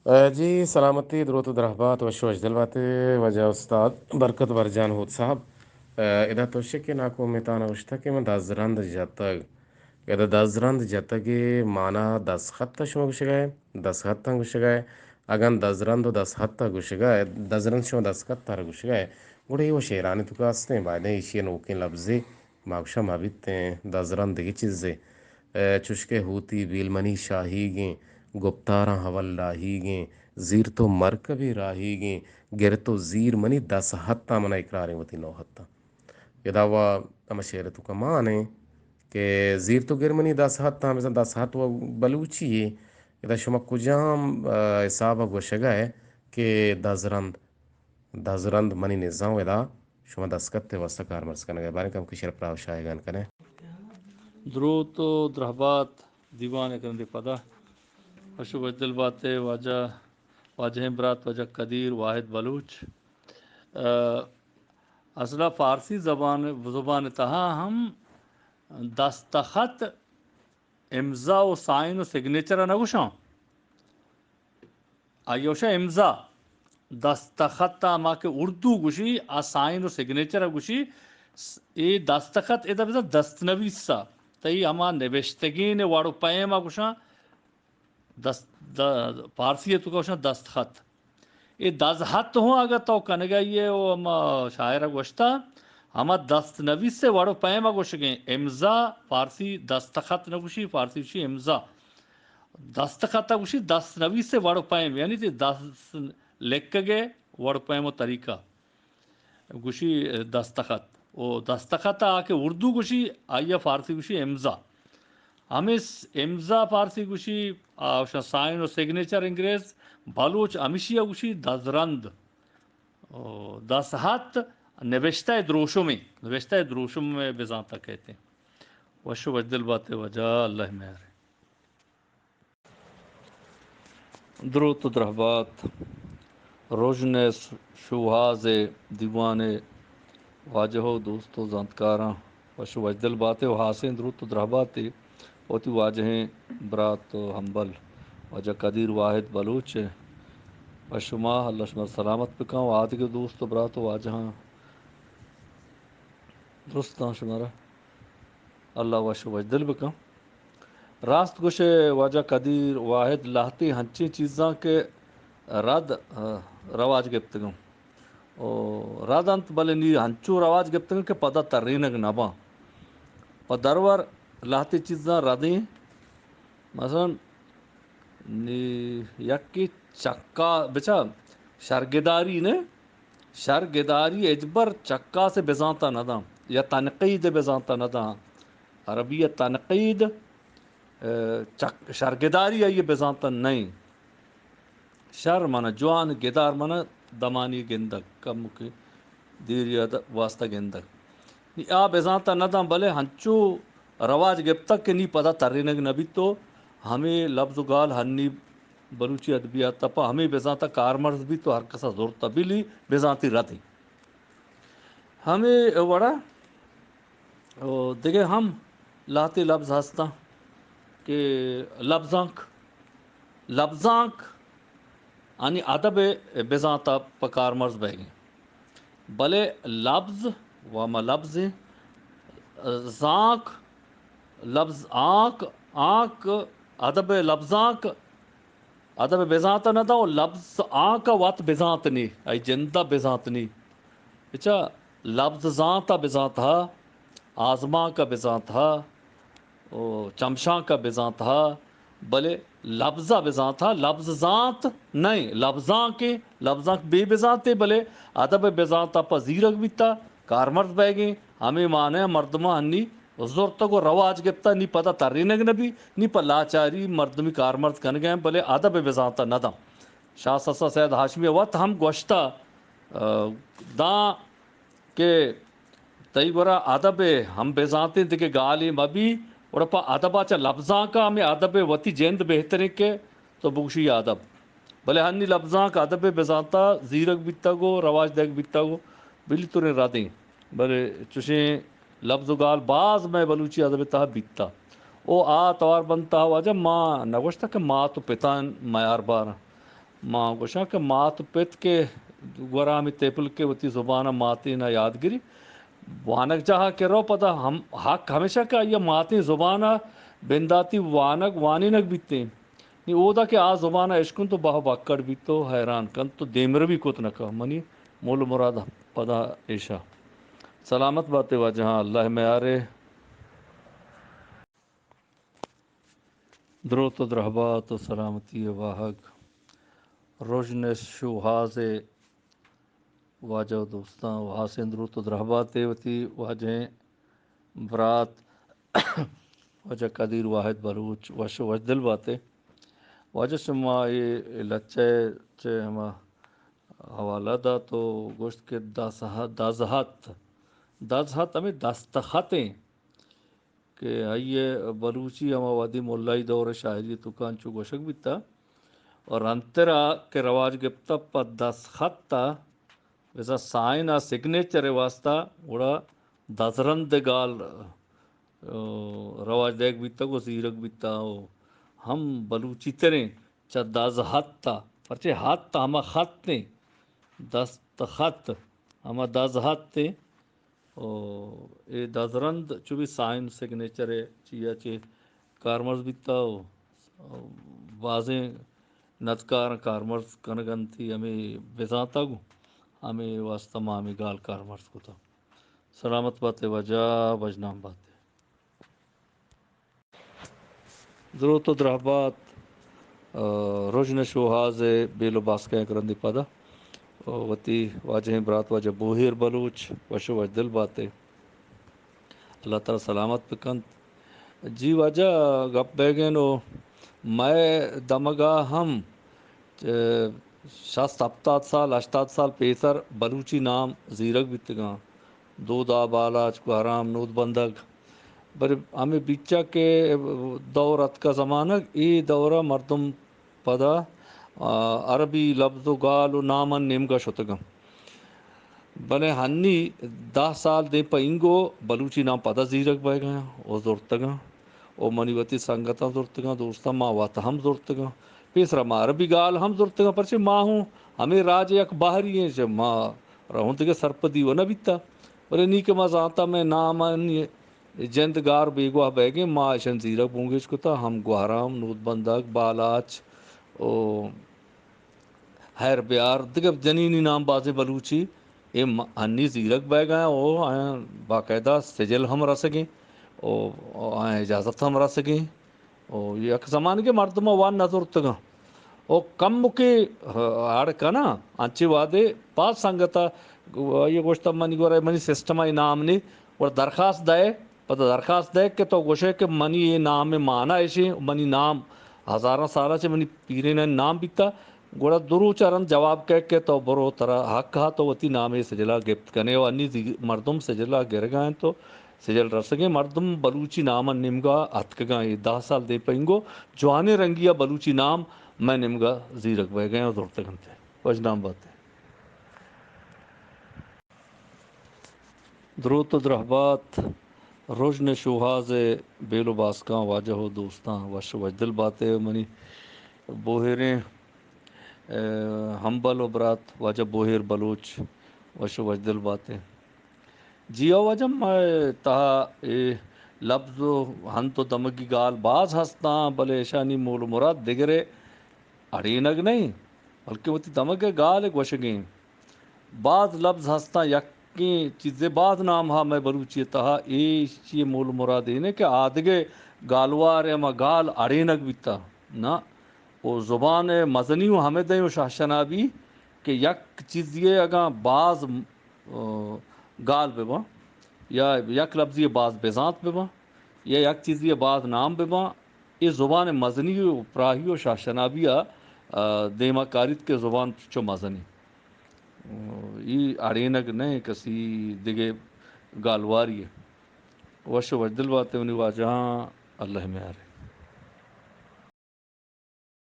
جی سلامتی، دروت و درہبات، وش وشدل باتے واجہ استاد برکت برجان ہوت صاحب۔ ادا توشے کہ ناکو میتان گوشتا کہ من دزرند جتگ۔ ادا دزرند جتگ ءِ مانا دستخط ءَ شما گوشگا ئے، دستخط ءَ گوشگا ئے۔ اگن دزرند و دستخط ءَ گوشگا ئے، دزرند شما دستخط ءَ را گوشگا ئے، گڑا اے و شعرانی توکا ہستیں، بایدیں ایشی نوکیں لبزے ما گوشاں مہ بیتیں، دزرند دگہ چیزے۔ چوشکہ ہوتی بیلمنی شاہیگیں، گپتاراں ہول لاہیگیں، زیر تو مرکبے راہیگیں، گر تو زیر منی دس ہتاں، من اقراریں وتی نو ہتاں۔ ادا وا ہما شعر توکا مان ایں کہ زیر تو گر منی دس ہتاں، بزاں دس ہت و بلوچی یے۔ ادا شما کجام حساب ءَ گوشگا ئے کہ دزرند دزرند منی نزاں و ادا شما دستخط ءِ واستہ کارمرز کنگ ءَ ئے۔ باریں کمکے شر پراہ شاہگان کن ئے۔ دروت و درہبات دیوان ءِ کرندے پدا۔ وش و وشدل بات ئے واجہ، واجہیں برات واجہ قدیر واحد بلوچ۔ اصلا فارسی زبان، زبان تہا ہم دستخط، امضا و سائن و سگنیچر ءَ نہ گوشاں۔ آئی ءَ گوشاں امضا، دستخط ءَ ما کہ اردو گوشی، آ سائن و سگنیچر ءَ گوشی۔ س-، اے دستخط ادا بزاں دستنویس ءَ، تئی ہما نبشتگین وڑ و پیم ءَ گوشاں، دست، د-، پارسی ءَ تو گوشاں دستخط۔ اے دزہت ہوں اگہ تو کنگا ئے و ہما شاعر ءَ گوشتا، ہما دستنویس ءِ وڑ و پیم ءَ گوشگیں، امضا، فارسی دستخط نہ گوشی، فارسی گوشی امضا۔ دستخط ءَ گوشی دست نویس ءِ وڑ و پیم، یعنی تئی دست لکگ ءِ وڑ و پیم و طریقہ گوشی دستخط۔ و دستخط ءَ کہ اردو گوشی، آئی ءَ فارسی گوشی امضا۔ ہمے س-، امضا فارسی گوشی، آ، سائن و سگنیچر انگریز، بلوچ ہمشی ءَ گوشی دزرند۔ و دستخط نبشتہ ءِ دروشمے، نبشتہ ءِ دروشم ءَ بزانت ءَ کئیت۔ وش و وشدل بات ئے واجہ، اللہ ءِ مہر۔ دروت و درہبات، رژن ءِ شوہاز ءِ دیوان ءِ واجہ و دوست و زانتکاراں وش و وشدل بات ئے و ہاسیں دروت و درہباتے وتی واجہیں برات و ہمبل واجہ قدیر واحد بلوچ ءَ۔ پہ شما اللہ شما سلامت بکن و آدگہ دوست و برات و واجہاں درستاں شمارا اللہ وش و وشدل بکن۔ راست گوشے واجہ قدیر واحد، لہتے ہنچیں چیزاں کہ رد، آ، رواج گپتگاں۔ او رد انت، بلے نی ہنچو رواج گپتگاں کہ پدا ترینگ نہ باں۔ پہ درور لہتے چیزاں ردیں، مثلاً نی یکے چکا بچا شرگداری نے، شرگداری ہچبر چکاس ءَ بزانت ءَ نہ داں یا تنقید ءَ بزانت ءَ نہ داں۔ عربی ءَ تنقید، ءَ، چک-، شرگداری آئی ءَ بزانت ءَ نہ ایں۔ شر مانا جوان، گدار مانا دمانی گندگ، کمکے دیری ءِ واسطہ گندگ۔ نی آ بزانت ءَ نہ داں، بلے ہنچو رواج گپتگ کہ نی پدا ترینگ نہ بیت و ہمے لبز و گال ہنی بلوچی ادبیات ءَ پہ ہمے بزانت ءَ کارمرز بیت و ہر کس ءَ زرت ءَ بلی بزانتی رد ایں۔ ہمے وڑا او دگہ ہم لہتے لبز ہستاں کہ لبزانک، لبزانک آنی ادب ءِ بزانت ءَ پہ کارمرز بئیگ ایں۔ بلے لبز و ہما لبز ایں، زانک، لبز آنک، آنک، ادب ءِ لبزانک، ادب ءِ بزانت ءَ نہ داں و لبز آنک ءَ وت بزانت نی، آئی جند ءَ بزانت نی۔ بچا لبز زانت ءَ بزانت ہا، آزمانک ءَ بزانت ہا، او چمشانک ءَ بزانت ہا، بلے لبز ءَ بزانت ہا، لبز زانت نہ ایں، لبزانک ایں، لبزانک بے بزانتے، بلے ادب ءِ بزانت ءَ پہ زیرگ بیتا، کارمرز بئیگ ایں، ہمے معنی ءَ مردماں ہنی زرتگ و رواج گپتہ، نی پدا ترینگ نہ بی، نی پہ لاچاری مردمی کارمرز کنگ ءَ انت، بلے ادب ءِ بزانت ءَ نہ داں۔ شاہ سسا سید ہاشمی ءَ وت ہم گوشتہ، آ، داں کہ تئی گورا ادب ءِ ہم بزانتیں دگہ گالے مہ بی، گڑا پہ ادب ءَ چہ لبزانک ءَ ہمے ادب ءِ وتی جند بہتریں کہ تو بگوشی ادب۔ بلے ہنی لبزانک ادب ءِ بزانت ءَ زیرگ بیتگ و رواج دیگ بیتگ و بلی تریں ردیں۔ بلے چوشیں لبز و گال باز مئے بلوچی ادب ءِ تہا بیتہ۔ او آ توار بند تہا واجہ ما نگوشتہ کہ مات و پتان میار باراں۔ ما گوشاں کہ مات و پت کہ گورا ہمے طفل کہ وتی زبان ءَ ماتین ءَ یاد گری، وانگجاہ ءَ کہ رو پدا ہم، حق ہمیشہ کہ آئی ءَ ماتیں زبان ءَ بنداتی وانگ وانینگ بیتیں۔ نی اودا کہ آ زبان ءَ اشکنت و بہ بکڑ بیت و حیران کنت و دیمروی کت نہ کنت۔ منی مول مراد پدا ایشا۔ سلامت باتے واجہاں، اللہ میارے۔ دروت و درہبات و سلامتی ءِ واہگ رژن ءِ شوہاز ءِ واجہ و دوستاں و ہاسیں دروت و درہبات ءِ وتی واجہیں برات واجہ قدیر واحد بلوچ، وش و وشدل باتے۔ واجہ شما اے لچہ ءَ چہ ہما حوالہ دات و گوشت کہ دزہ-، دزہت، دزہت ہمے دستخط ایں۔ کہ آئی ءَ بلوچی ہما وہدی ملائی دور ءِ شاعری ءِ توکا انچو گوشگ بیتا و رندترا کہ رواج گپتا پہ دستخط ءَ، بزاں سائن ءَ سگنیچر ءِ واسطہ گڑا دزرند ءِ گال، آ، رواج دیگ بیتگ و زیرگ بیتا و ہم بلوچی تریں چہ دزہت ءَ، پرچے ہت ہما خط ایں، دستخط ہما دزہت ایں۔ و اے دزرند چو بی سائن سگنیچر ءِ چیا چہ کارمرز بیتا و بازیں ندکاراں کارمرز کنگ انتی ہمے بزانتگ و ہمے واسطہ ما ہمے گال کارمرز کتا۔ سلامت باتے واجہ، وژنام باتے۔ دروت و درہبات، آ، رژن ءِ شوہاز ءِ بیل و باسکاں یک رندے پدا، آ، وتی واجہیں برات واجہ بوہیر بلوچ، وش و وشدل باتے۔ اللہ تعالی سلامت بکنت۔ جی واجہ، گپ بیگین و مئے دمگا ہم چہ شست ہپتاد سال، ہشتاد سال پیسر بلوچی نام زیرگ بیتگاں۔ دودا، بالاچ، گوہرام، نودبندگ۔ بلے ہمے بیچا کہ دور اتکا زمانگ، اے دورا مردم پدا، آ، عربی لبز و گال و نامان نیمگا شتگاں۔ بلے ہنی دہ سال دیم پہ اینگو بلوچی نام پدا زیرگ بئیگاں و زرتگاں و منی وتی سنگتاں زرتگاں، دوستاں ما وت ہم زرتگاں۔ پیسرا ما عربی گال ہم زرتگاں، پرچے ما ہوں ہمے راج یک بہری ایں، چہ ما رہوں دگہ سرپدی و نہ بیتا۔ بلے نی کہ ما زانتا مئے نامانی جند گار بیگواہ بئیگیں، ما اشان زیرگ بنگیج کتا، ہم گوہرام، نودبندگ، بالاچ و ہیر بیار، دگہ جنینی نام بازیں بلوچی، اے م-، ہنی زیرگ بئیگاں و آیاں باقاعدہ سجل ہم رسگیں و، و آیاں اجازت ہم رسگیں و یک زمانگے مردم وان نزرتگاں و کمکے اڑ کناں، انچے وہدے باز سنگتا یہ گوشتا منی گورا منی سسٹم ءَ نام نی، گڑا درخواست دئے، پدا درخواست دئے کہ تو گوشے کہ منی اے نام ءِ مانا ایشیں، منی نام ہزاراں سالاں چہ منی پیرینانی نام بیتا، گڑا دو روچ ءَ رند جواب کئے کہ تو برو، ترا حق ہا تو وتی نام ءِ سجلا گپت کنے و انی زی-، مردم سجلا گرگا انت و سجل رسگیں مردم بلوچی نام ءِ نیمگا اتکگاں۔ اے دہ سال دیم پہ اینگو جوانیں رنگی ءَ بلوچی نام مئے نیمگا زیرگ بئیگاں و زرتگ انت۔ وژنام بات ئے۔ دروت و درہبات، رژن ءِ شوہاز ءِ بیل و باسکاں واجہ و دوستاں، وش و وشدل بات ئے۔ منی بوہیریں، اے، ہمبل و برات واجہ بوہیر بلوچ، وش و وشدل بات ئے۔ جی ہو واجہ، مئے تہا اے لبز و ہند و دمگی گال باز ہستاں، بلے اشانی مول و مراد دگرے اڑینگ نہ ایں، بلکہ وتی دمگ ءِ گال ءِ گوشگ ایں۔ باز لبز ہستاں، یکیں چیزے، باز نام ہا مئے بلوچی ءِ تہا، ایشی ءِ مول مراد اے نہ کہ آدگہ گالوار ءِ ہما گال اڑینگ بیتا، نہ، او زبان ءِ مزنی و ہمے دئیں و شہشنا بی کہ یک چیزے اگاں باز، آ، گال بباں یا یک لبزے باز بزانت بباں یا یک چیزے باز نام بباں، اے زبان ءِ مزنی و پراہی و شہشنابی ءَ، آ، دیما کاریت کہ زبان چو مزنی۔ ای اڑینگ نہ ایں کسی دگہ گالواری ءَ۔ وش و وشدل بات ئے منی واجہاں، اللہ میارے۔